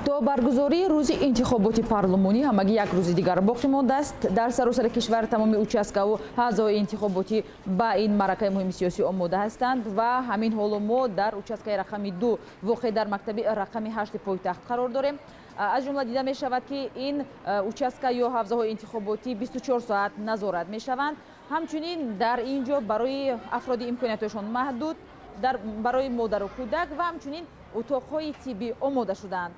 То баргузории рӯзи интихоботи парлумонӣ ҳамагӣ як рӯзи дигар боқӣ мондааст. Дар саросари кишвар тамоми участкаву ҳавзаҳои интихоботӣ ба ин маъракаи муҳими сиёсӣ омода ҳастанд ва ҳамин ҳоло мо дар участкаи рақами 2, воқеъ дар мактаби рақами 8-и пойтахт, қарор дорем. Аз ҷумла дида мешавад, ки ин участка ё ҳавзаҳои интихоботӣ 24 соат назорат мешаванд. Ҳамчунин дар ин ҷо барои афроди имкониятҳояшон маҳдуд, барои модару кӯдак ва ҳамчунин утоқҳои тиббӣ омода шудаанд.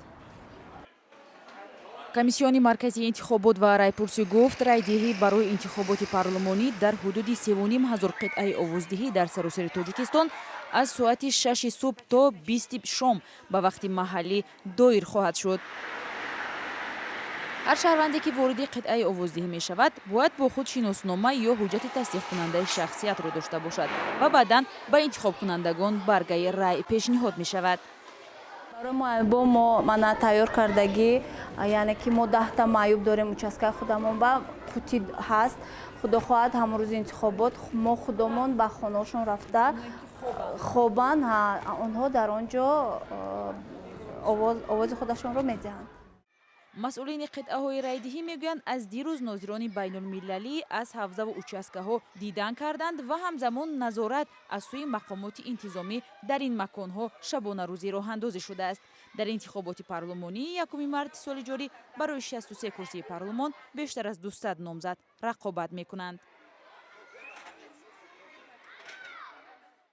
Комиссиони марказии интихобот ва райпурсӣ гуфт, райдиҳӣ барои интихоботи парлумонӣ дар ҳудуди 3,5 ҳазор қитъаи овоздиҳӣ дар саросари Тоҷикистон аз соати 6-и субҳ то 20-и шом ба вақти маҳаллӣ доир хоҳад шуд. Ҳар шаҳрванде, ки вориди қитъаи овоздиҳӣ мешавад, бояд бо худ шиноснома ё ҳуҷҷати тасдиқкунандаи шахсиятро дошта бошад ва баъдан ба интихобкунандагон баргаи рай пешниҳод мешавад. Барои маъюбо мо мана тайёр кардагӣ, яъне ки мо 10-та маъюб дорем. Участкаи худамон ба қутӣ ҳаст. Худо хоҳад, ҳамон рӯзи интихобот мо худомон ба хонаҳошон рафта, хобанд, онҳо дар он ҷо овози худашонро медиҳанд. Масъулини қитъаҳои райдиҳӣ мегӯянд, аз дирӯз нозирони байнулмилалӣ аз ҳавзаву участкаҳо дидан карданд ва ҳамзамон назорат аз сӯи мақомоти интизомӣ дар ин маконҳо шабонарӯзӣ роҳандозӣ шудааст. Дар интихоботи парлумонии 1 марти соли ҷорӣ барои 63 курсии парлумон бештар аз 200 номзад рақобат мекунанд.